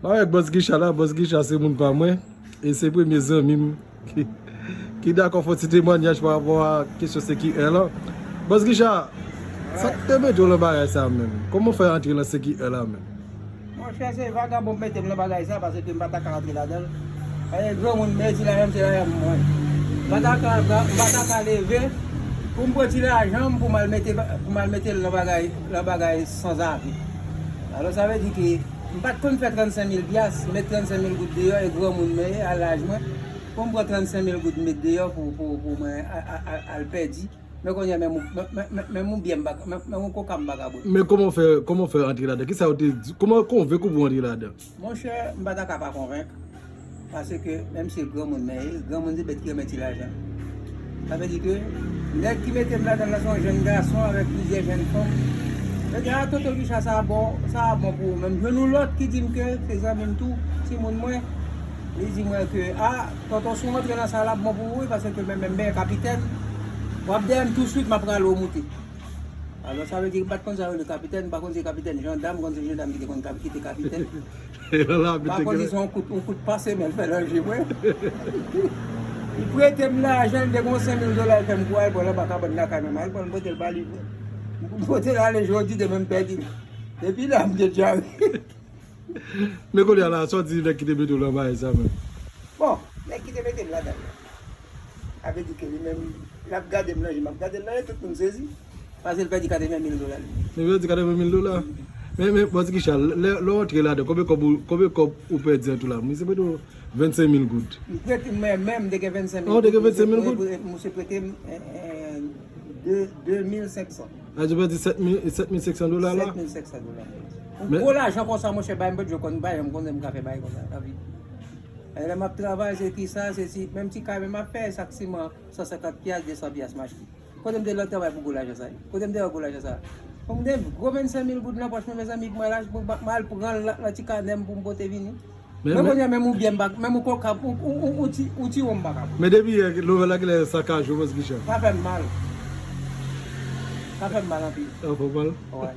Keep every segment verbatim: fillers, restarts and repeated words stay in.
M avèk Bòs Gicha la, Bòs Gicha se moun pa mwen, e se premye zanmi m ki, ki dakò fè yon ti temwayaj pa rapò a kesyon C Q R lan. Bòs Gicha, sa k te mete w nan bagay sa menm? Kòman w fè antre nan C Q R la menm? Monchè, se vagabon k mete m nan bagay sa, paske m pa ta ka antre ladan l. E granmoun, men ti lajan m, se lajan m mwen. M pa ta ka, m pa ta ka leve pou m pran ti lajan m pou m al mete, pou m al mete l nan bagay, nan bagay sanzave. Alò, sa vle di ke m pa t konn fè trannsenk mil pyas, met trannsenk mil goud deyò, e granmoun mwen ye, a laj mwen, pou m pran trannsenk mil goud met deyò pou, pou, pou mwen a, a, a, al pèdi. Men kounye a, menm, menm, menm, menm yon byen m pa ka, menm, menm yon koka m pa ka bwè. Men kòman w fè, kòman w fè antre ladan? Kisa yo te di? Kòman yo konvenk ou pou w antre ladan? Monchè, m pa ta ka pa konvenk. Paske menm si granmoun mwen ye, granmoun se bèt ki renmen ti lajan. Sa vle di ke nèg ki mete m ladan l la se yon jèn gason avèk plizyè jèn fanm. Yo di, "A, Tonton Gicha, sa a bon, sa a bon pou ou menm." Jwenn yon lòt ki di m ke se zanmi m tou, timoun mwen. Li di mwen ke, "A, Tonton, si w antre nan sa a, l ap bon pou ou wi, paske menm, menm, men kapitèn, w ap dèyè m touswit, m ap rale w moute." Alò, sa vle di, m pa t konn sa yo rele kapitèn, m pa konn si kapitèn jandam, m konn se jandam ki te konn kap-, ki te kapitèn. E nan lavi m pa te konn si gen se yon kout, yon kout pa semèl fè nan je mwen. Li prete m lajan, li te gen yon senk mil dola, li fè m kou al pran l anba kabann lakay mwen, m al pran l, m pote l ba li vre. M pote l ale jodi, demen m pèdi l. Depi la, m gen dyare. Men kounye a la, sa w di nèg ki te mete w nan bagay sa menm? Bon, nèg ki te mete m ladan l la. Sa vle di ke li menm, l ap gade m nan je, m ap gade l nan je, tout moun sezi. Paske l pèdi katreven mil dola li. Li pèdi katreven mil dola? Men, men, Bòs Gicha, lè, lè w antre ladan, konbyen kòb ou, konbyen kòb ou pèdi an tou la? Misye mete w vennsenk mil goud. M prete, mwen menm, m te gen vennsenk mil goud. Ah, w te gen vennsenk mil goud? Misye prete m, eh, eh, de, de mil senk san. A, ou pèdi sèt mil, sèt mil senk san dola la? Sèt mil senk san dola. Yon gwo lajan konsa, monchè, bay m pa t janm konn, pa janm konnen m ka fè bagay konsa nan vi m. E lè m ap travay, se ki sa, se si, menm ti kay, menm m ap fè sak siman san senkant pyas, de san pyas m achte. Kote m te lòt travay pou gwo lajan sa yo? Kote m te wè gwo lajan sa yo? Fò m gen gwo vennsenk mil goud nan pòch mwen, mezanmi, pou mwen al, pou mwen al pran l nan, nan ti kanè m pou m pote vini. Men, men kounye a, menm yon byen m pa, menm yon koka, yon, yon, yon, yon ti, yon ti won m pa ka bwè. Men depi yè, nouvèl la genlè sakajou, Bòs Gicha. Sa fè m mal. Sa fè m mal anpil. Sa fè w mal? Wè.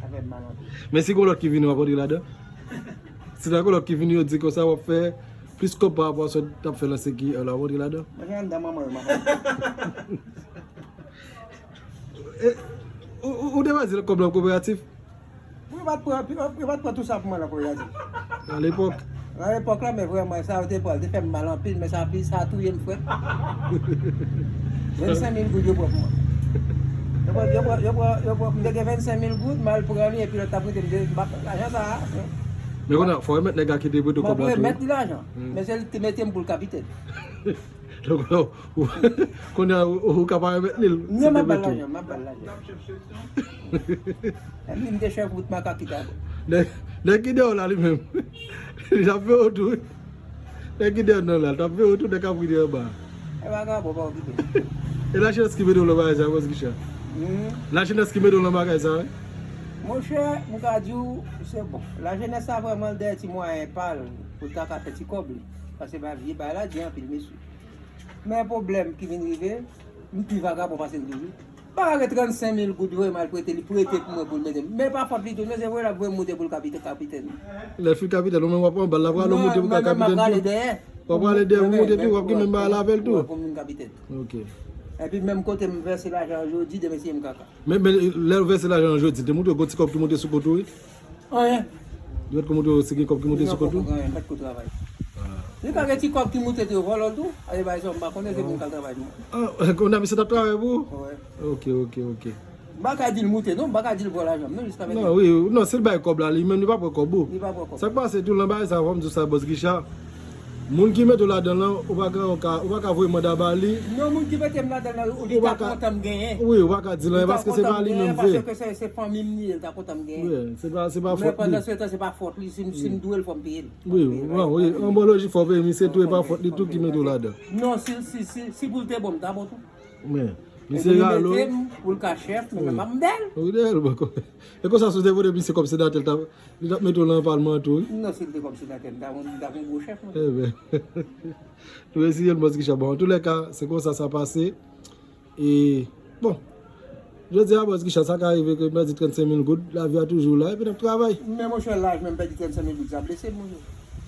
Sa fè m mal anpil. Men si gon lòt ki vini, w ap antre ladan? Si nan gon lòt ki vini, yo di konsa w ap fè plis kòb pa rapò a sa w t ap fè nan C Q R la, w ap antre ladan? Mwen se anndan manman yo, m ap antre. E, ou, ou, ou te pa di kòb la kooperatif? Yo pa t pran, yo pa t pran tou sa pou mwen nan kooperatif. Nan lepòk? Nan lepòk la, men vrèman, sa yo te pran, te fè m mal anpil, men sa, sa touye m, frè. Vennsenk mil goud yo pran pou mwen. Yo pran, yo pran, yo pran, yo pran, m te gen vennsenk mil goud, m al pran li, epi lòt la prete m de, m pa, lajan sa a, frè. Men kounye a, fò w remèt nèg la ki te prete w kòb la tou. M ap remèt li lajan. Hmm. Men se li ki te mete m pou l kapitèn. Donk, ou, kounye a, ou, ou ka pa remèt li l, si te mete w. Non, m ap ba l lajan, m ap ba l lajan. Epi m te chèf wout makak ki ta bon. Nèg, nèg ki dèyè w la li menm. Li t ap veye w tou, wi. Nèg ki dèyè w nan la, li t ap veye w tou, nèg k ap ri de anba. E vagabon, pa okipe. E lajenès ki mete w nan bagay sa, Bòs Gicha? Hmm? Lajenès ki mete w nan bagay sa, wi. Monchè, m ka di w, se bon. Lajenès sa vrèman l dèyè ti mwayen pa l pou l ta ka fè ti kòb li. Paske ba vye bagay la di anpil, mesye. Men pwoblèm ki vin rive, m pi vagabon pase l toujou. M pa ka gen trannsenk mil goud vre, m al prete li, prete pou mwen pou l mete m. Men pa fòt li tou, non, se vre l ap voye m moute pou l kapite-, kapitèn. Lè l fin kapitèn, ou menm w ap pran bal la, pral ou moute pou w ka kapitèn tou. W ap prale dèyè. Ou ap gen menm bagay la avè l tou. Pou m vin kapitèn. Ok. Epi menm kote m vèse lajan an jodi, demen si m kaka. Men, men lè w vèse lajan an jodi, te montre w gon ti kòb ki monte sou kont ou, wi. Anyen. Yo t konn montre w si gen kòb ki monte sou kont ou? Anyen, m pa t ko travay. Ah. Li ka gen ti kòb ki monte tou, vòlò l tou. Aye, bay sa, m pa konnen, se moun k al travay pou mwen. Ah, kounye a misye t ap travay pou ou? Wi. Ok, ok, ok. M pa ka di l monte, non, m pa ka di l vòlò lajan m, non, jiska mentnan. Non, wi, non, si l bay kòb la, li menm, li pa pran kòb ou. Li pa pran kòb. Sa k pase tou, nan bagay sa, fò m di w sa, Bòs Gicha. Moun ki mete w ladan l lan, ou pa ka, ou ka, ou pa ka voye manda ba li. Non, moun ki mete m ladan l lan, li ta kontan m genyen. Wi, ou pa ka di l anyen, paske se pa li menm vre. Paske se, se fanmi m li ye, li ta kontan m genyen. Wi, se pa, se pa fòt li. Men pandan se tan, se pa fòt li, si m, si m dwe l, fò m peye l. Wi, wi, wi, an bon lojik, fò w peye misye tou, e pa fòt li tou ki mete w ladan. Non, si, si, si, si pou l te bon, m ta bon tou. Men, misye rale w. Epi li mete m pou l ka chèf, men m ap dèyè l. Wi, dèyè l, bòkò. E konsa, si w te vote misye kòm senatè, l t ap, li t ap mete w nan palman an tou, wi. Non, si l te kòm senatè, m t ap, m t ap yon gwo chèf, mwen. Ebyen, nou eseye l, Bòs Gicha. Bon, antoulèka, se konsa sa pase. E, bon, Jodi a, bòs Gicha, sa ka rive ke m pèdi trannsenk mil goud, lavi a toujou la, epi n ap travay. Men monchè, laj menm pèdi trannsenk mil goud, sa blese m, monchè.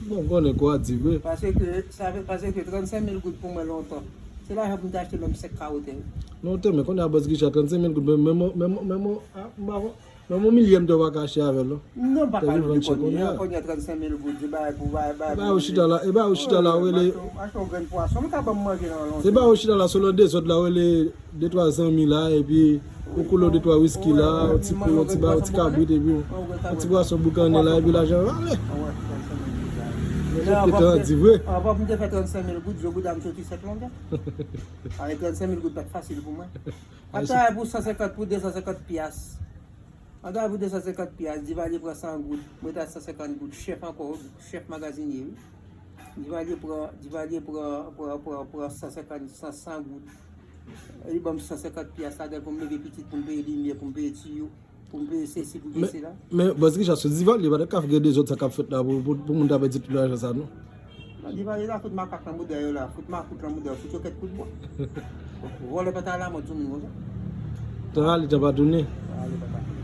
Bon, m konnen kò a di vre. Paske, sa vle, paske trannsenk mil goud pou mwen lontan. Se lajan pou m te achte menm senk kawo tè. Lontan, men kounye a, bòs Gicha, trannsenk mil goud, menm, menm, menm, menm, ah, m pa konn, menm yon milye m te pa ka achte avè l, non. Non, m pa ka leve kounye a, kounye a trannsenk mil goud, se bagay pou, bagay, bagay pou. E ba yo chita la, e ba yo chita la, ou rele. Achte yon grenn pwason, m ka ban m manje nan lontan. Se ba yo chita la, selon dezòd la, ou rele de twa zanmi la, epi ou koule de twa wiski la, yon ti kou, yon ti ba, yon ti kabrit, epi yon ti bwason boukannen la, epi lajan ale. Mesye, ki tan di vre. Anvan pou m te fè trannsenk mil goud, zo bouda m soti sèt longè. Avèk trannsenk mil goud pa t fasil pou mwen. M ap travay pou san senkant, pou de san senkant pyas. M ap travay pou de san senkant pyas, Divalye pran san goud, mwen ta san senkant goud, chèf ankò, chèf magazinye, wi. Divalye pran, Divalye pran, pran, pran, pran san senkant, san, san goud. Li ban m san senkant pyas ladan l pou m leve pitit, pou m peye limyè, pou m peye tiyo, pou m peye sesi, pou m peye sela. Men, men, bòs Gicha, sou Divalye, pa t ka gen dezòd sa k ap fèt la pou, pou, pou moun ta pèdi tout lajan sa, non. Nan Divalye la, fout makak nan bouda yo la, fout makout nan bouda yo, fout yo kèt kout bwa. Vòlè pa ta lamòd sou moun konsa. Tan ale, tan pa tounen. Tan ale, tan pa tounen.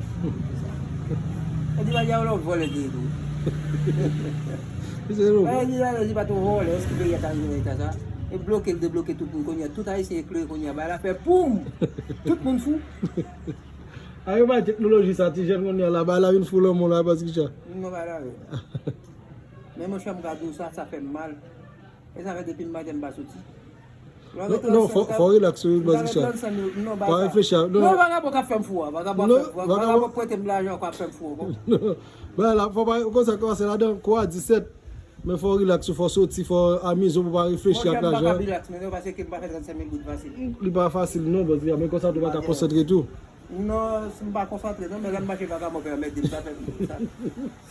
E Divalye a, yon lòt vòlè gen tou. E Divalye, li pa t yon vòlè, èske peyi a ta rive nan eta sa? E bloke l, debloke tout moun kounye a, tout Ayisyen eklere kounye a, bagay la fè poum! Tout moun fou. A yo bay teknoloji sa, ti jèn kounye a la, bagay la vin fou lanmò la, bòs Gicha. Non, bagay la vre. Men monchè, m ka di w sa, sa fè m mal. E sa fè depi m maten m pa soti. Non, non, fò, fò rilaks wi, bòs Gicha. Pa reflechi a, non. Non, vagabon k ap fè m fou a. Vagabon ap fè m fou a. Vagabon prete m lajan ankò ap fè m fou ankò. Non. Bagay la, fò pa, konsa, kòmanse ladan, kou a disèt. Men fò rilaks wi, fò soti, fò amize w pou pa reflechi ak lajan. Monchè, m pa ka rilaks, men non, paske m pa fè trannsenk mil goud fasil. Li pa fasil non, bòs Gicha, men konsa tou pa ka konsantre tou. Non, si m pa konsantre non, men lè m mache vagabon ka anmède m, sa fè m sa.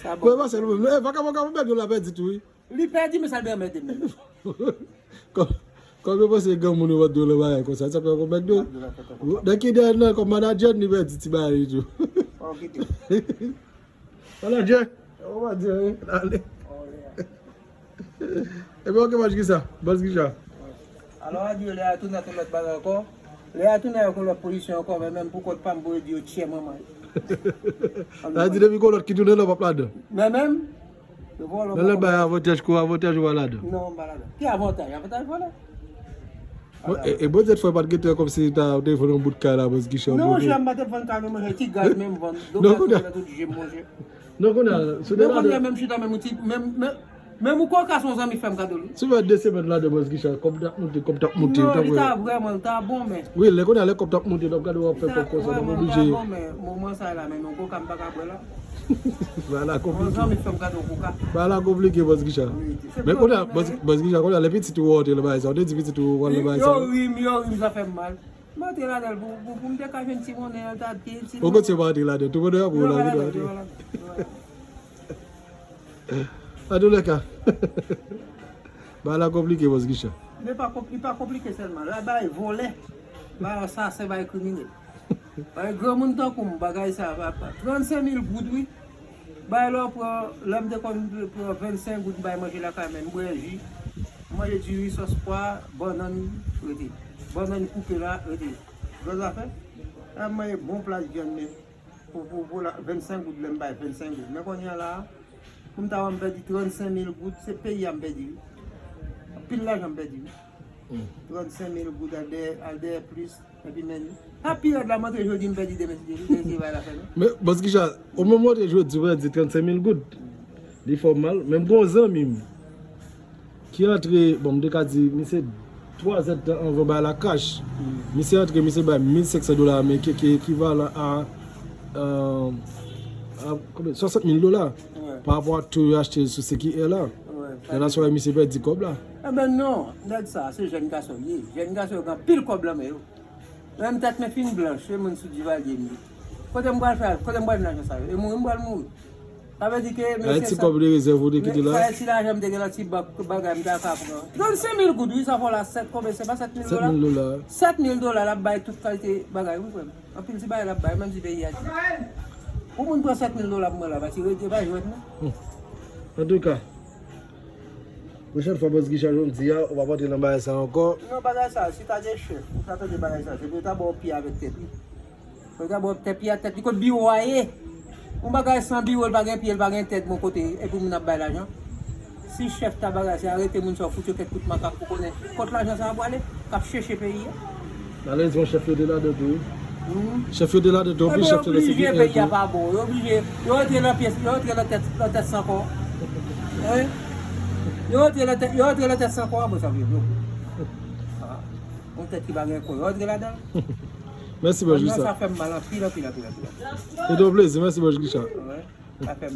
Sa bon. Mwen panse nou menm, eh, vagabon ka anmède w la pèdi tou wi. Li pèdi, men sa l anmède m menm. Kò, kòm yo panse granmoun yo pa t dwe nan bagay konsa, sa fè yo anmède w. Nan ki dèyè nan kòm manadjè, li pèdi ti bagay li tou. Manadjè. Ou pa di anyen. Ale. Ebyen, ok, bòs Gicha. Bòs Gicha. Alò, a di yo lè a tounen ak yon lòt bagay ankò. Lè a tounen ak yon lòt pozisyon ankò, men menm pou kont pa m, pou yo di yo tchè manman yo. Sa di depi gon lòt ki tounen la, w ap ladan. Men menm, yo vòlè. Men lè bay avantaj kou avantaj ou pa ladan. Non, m pa ladan. Ki avantaj? Avantaj vòlè. Bon, e, e Bondye t fè w pa t gen tan kòmsi ta, w te vann yon bout kay la, bòs Gicha. Non, monchè, m pa t vann kay, non, monchè, ti gaz menm vann. Donk, non, kounye a, tout je m, monchè. Non, kounye a, sou de la, kounye a, menm chita, menm ou ti, menm, menm, menm ou koka, se yon zanmi fè m kado l wi. Si w fè de semèn ladan, bòs Gicha, kòb t ap moute, kòb t ap moute. Non, li ta vrèman, li ta bon, men. Wi, lè kounye a, lè kòb t ap moute, l ap gade w ap fè kòb konsa, li oblije. Li ta vrèman, li ta bon, men moman sa la, menm yon koka m pa ka bwè la. Bagay la konplike. Yon zanmi fè m kado koka. Bagay la konplike, bòs Gicha. Men kounye a, bòs, bòs Gicha, kounye a, lè pitit ou wè w te nan bagay sa, ou te di pitit ou w al nan bagay sa. Yo ri m, yo ri m, sa fè m mal. M antre ladan l pou, pou, pou m te ka jwenn ti monnen an, ta gen ti. Ou kontinye pa antre ladan, tou pandan y ap wè w la, wi, w antre. Antoulèka, bagay la konplike, bòs Gicha. Men pa konpli-, li pa konplike sèlman. La, bagay vòlè, bagay asasen, bagay kriminèl. Bagay granmoun tankou m, bagay sa, pa, pa, trannsenk mil goud, wi. Bay lè w pran, lè m te konn pran vennsenk goud, m bay manje lakay mwen, m bwè ji. M manje diri, sòs pwa, bannann, rete. Bannann koupe la, rete. Gwo zafè. Lè m manje bon plat vyann, men pou, pou, pou la, vennsenk goud, lè m bay vennsenk goud. Men kounye a la, pou m ta wè m pèdi trannsenk mil goud, se peyi a m pèdi, wi. Anpil lajan m pèdi, wi. Trannsenk mil goud al dèyè, al dèyè plis. Epi men, sa pi rèd la, m antre jodi, m pèdi demen, si Dye vle, se bay la fè non. Men, bòs Gicha, ou menm ou antre jodi, ou pèdi trannsenk mil goud. Li fè w mal. Men m gen yon zanmi m ki antre, bon, m te ka di, misye twa zèdtan anvan bay la kach. Misye antre, misye bay mil senk san dola ameriken, ki ekivalan a, euh, a konbyen? Swasant mil dola. Wi. Pa rapò a tou yo achte sou C Q R la. Wi. Nan aswè misye pèdi kòb la. Enben non, nèg sa, se jèn gason l ye. Jèn gason yo gen anpil kòb nan men yo. Menm tèt mwen fin blanch, se moun sou Divalye m ye. Kote m pral fè, kote m pral jwenn lajan sa yo? E mouri m pral mouri. Sa vle di ke mesye sa. Ti kòb de rezèv ou te kite la? Sa ti lajan m te gen nan ti bank, bagay m ta ka pran. Trannsenk mil goud, wi, sa fè w la sèt, konbyen, se pa sèt mil dola? Sèt mil dola. Sèt mil dola, l ap bay tout kalite bagay, wi, frè m. Anpil ti bagay l ap bay, menm si peyi a di. Pou moun pran sèt mil dola pou mwen la, pa ti rete, pa jwèt, non. Antouka, pwochèn fwa bòs Gicha jan m di a, ou p ap antre nan bagay sa ankò. Non, bagay sa, si ta gen chèf, ou ta tande bagay sa, se pou yo ta ba w pye avèk tèt, wi. Yo ta ba w tèt, pye a tèt li, kot biwo a ye? Yon bagay san biwo, li pa gen pye, li pa gen tèt, bon kote, epi moun ap bay lajan. Si chèf ta bagay, se arete moun sa, fout yo kèk kout makak pou konnen kot lajan sa a prale, k ap cheche peyi a. Malerezman, chèf yo te ladan tou, wi. Chèf yo te ladan tou, anpil chèf te nan sekirite. Yo oblije, peyi a pa bon. Yo oblije, yo antre nan pyès, yo antre nan tèt, nan tèt san kò. Wi. Yo antre nan tèt, yo antre nan tèt san kò, bon, sa vle di. Yon tèt ki pa gen kò, yo antre ladan. Mèsi, bòs Richard. Sa fè m mal anpil, anpil, anpil, anpil. Se te yon plezi, mèsi, bòs Richard. Wi, sa fè m